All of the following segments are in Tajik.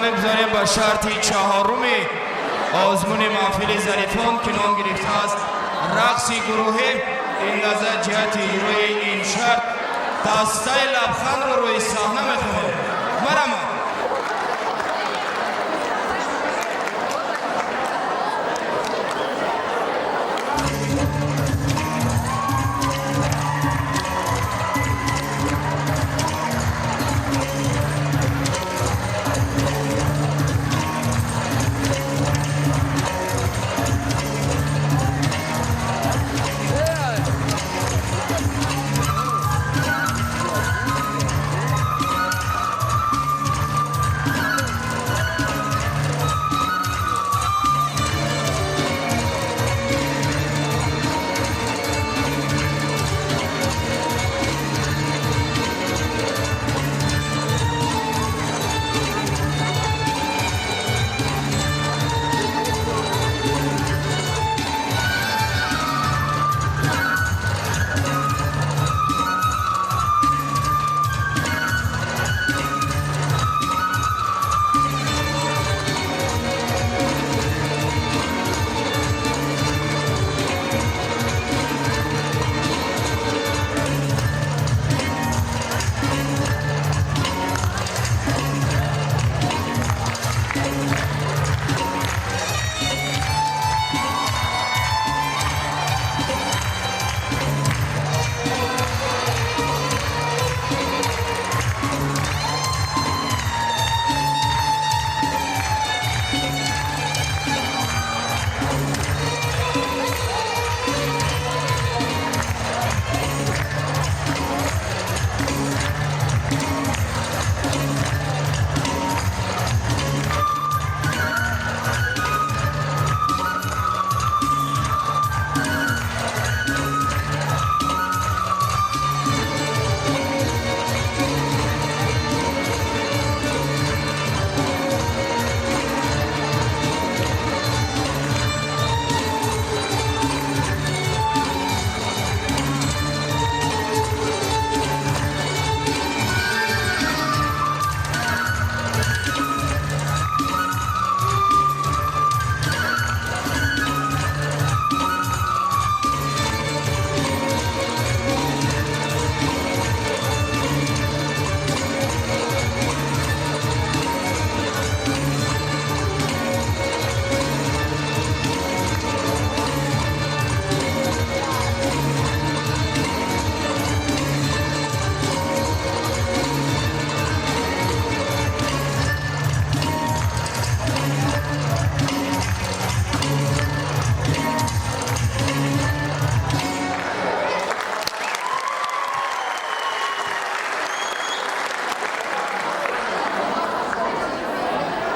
Мегузарем ба шарти чаҳоруми озмуни маҳфили Зарифон, ки ном гирифтааст рақси гурӯҳӣ. Ин лаҳза ҷиҳати иҷрои ин шарт дастаи Лабхандро рӯи саҳна мехонем. Марҳамат.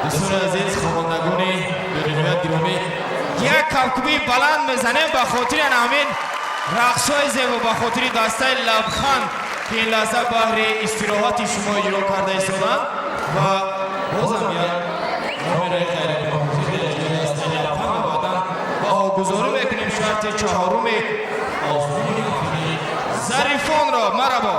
Дӯстони азиз, хонандагони бениҳоят гиромӣ, як кафкӯбии баланд мезанем ба хотири ана ҳамин рақсҳои зебо, ба хотири дастаи Лабханд, ки ин лаҳза баҳри истироҳати шумо иҷро карда истоданд. Ва бозам як номераи ғайриқобилтаҳқир дастаи Лабханд ва баъдан баҳогузорӣ мекунем шарти чаҳоруми озмуни маҳфили Зарифонро. Марҳабо.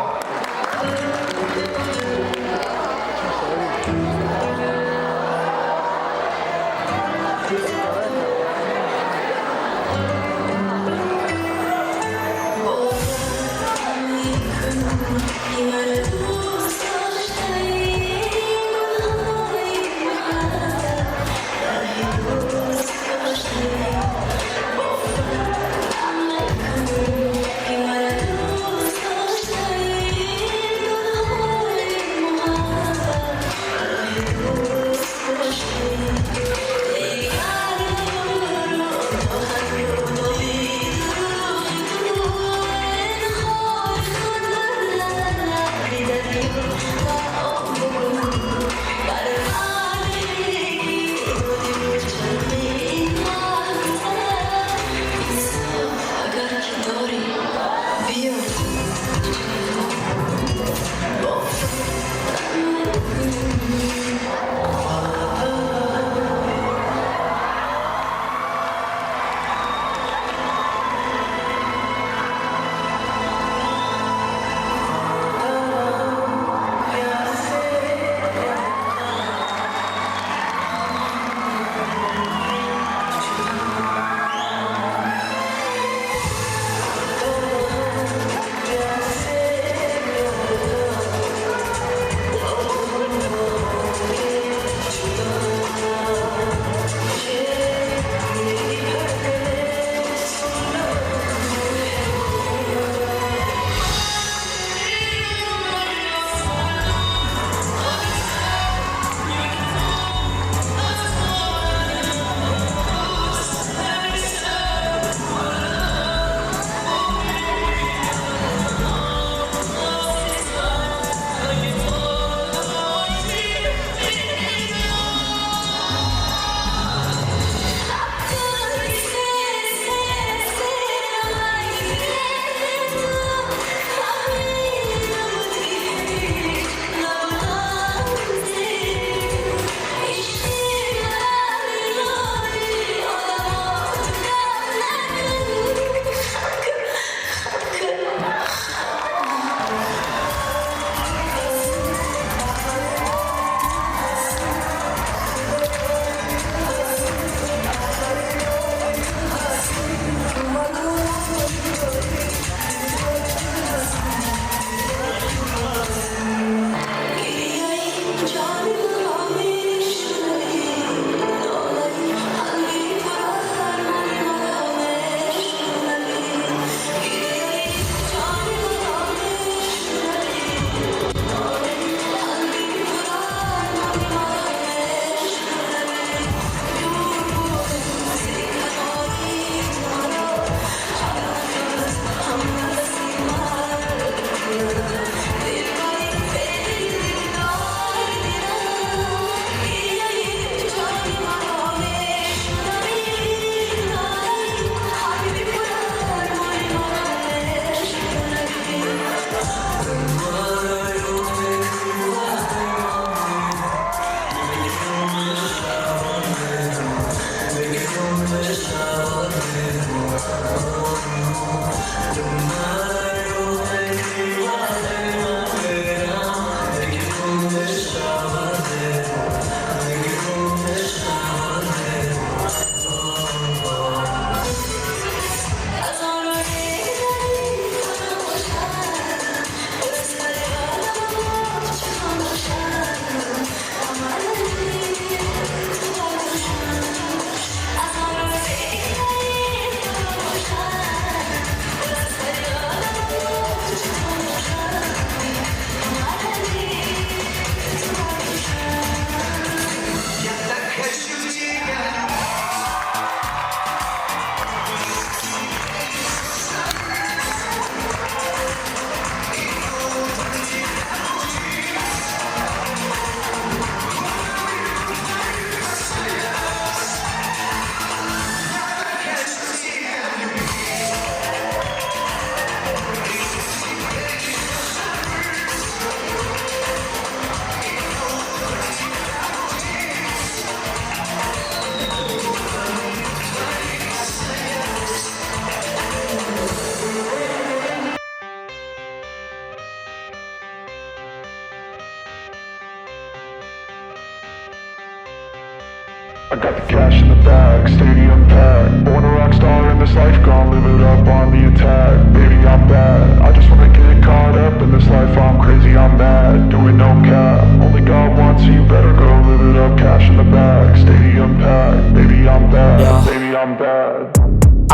I got the cash in the bag, stadium packed. Born a rock star in this life, gon' live it up on the attack. Baby, I'm bad, I just wanna get caught up in this life. I'm crazy, I'm mad, doing no cap. Only God wants you, better go live it up. Cash in the bag, stadium packed. Baby, I'm bad, Yeah. baby, I'm bad.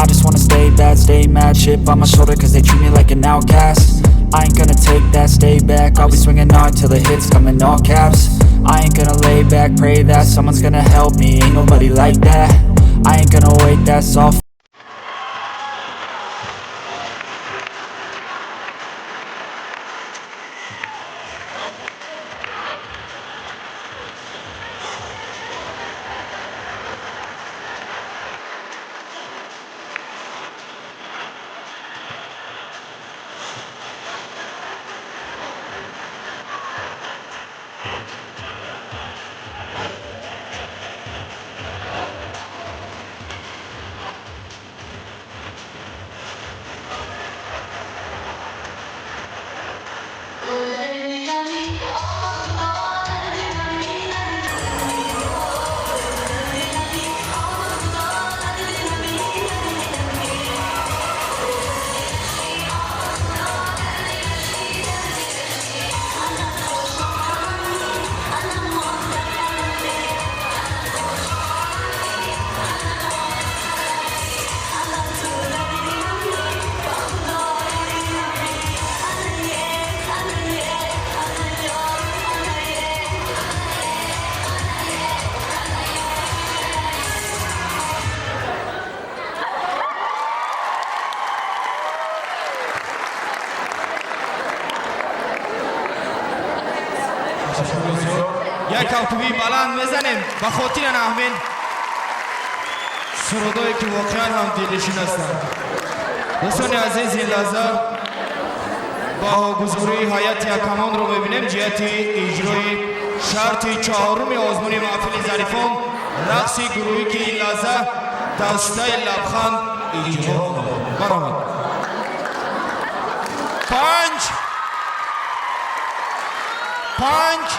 I just wanna stay bad, stay mad. Chip on my shoulder 'cause they treat me like an outcast. I ain't gonna take that, stay back. I'll be swinging hard till the hits come in all caps. I ain't gonna lay back, pray that someone's gonna help me. Ain't nobody like that. I ain't gonna wait, that's all. Як кавкубии баланд мезанем ба хотири ҳамин сурудое, ки воқеан ҳам дилнишин ҳастанд. Дӯстони азиз, ин лаҳза баҳогузории ҳайати ҳакамонро мебинем ҷиҳати иҷрои шарти чаҳоруми озмуни маҳфили зарифон, рақси гурӯҳӣ, ки ин лаҳза дастаи Лабханд иҷро намуд. Баромад. Панҷ, панҷ,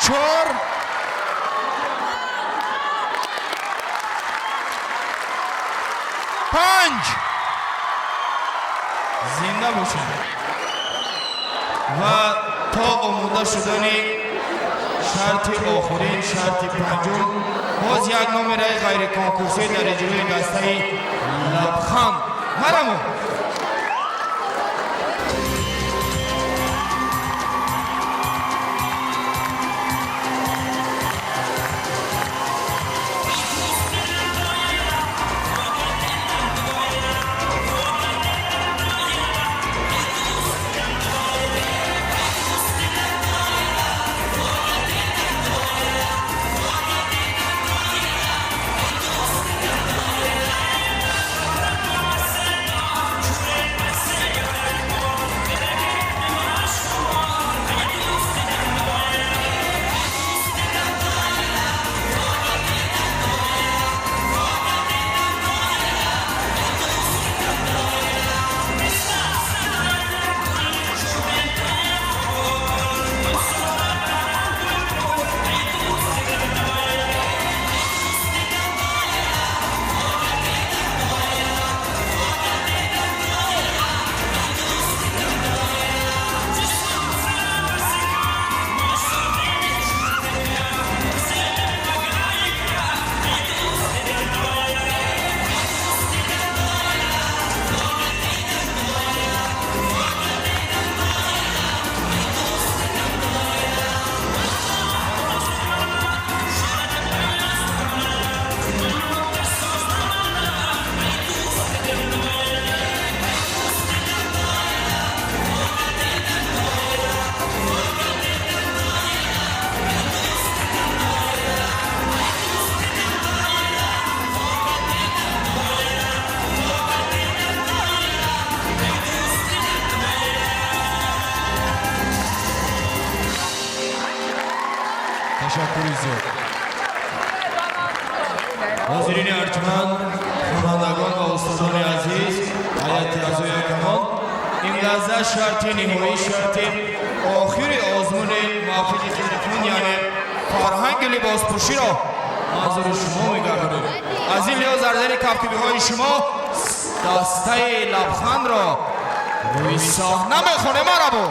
чор, панҷ. Зинда бошед. Ва то омода шудани шарти охирин, шарти панҷум, боз як номераи ғайриконкурсӣ дар иҷрои дастаи Лабханд. Марамо. Ташаккури зиёд. Ҳозирини арҷманд, хонандагон ва устодони азиз, ҳайати аъзои ҳакамон, ин лаҳза шарти ниҳоӣ, шарти охири озмуни маҳфили зарифон, яъне фарҳанги либоспӯширо Манзури шумо мегардонем. Аз ин лиҳоз дар зери кафкӯбиҳои шумо дастаи Лабхандро рӯи саҳна мехонем. Марабо.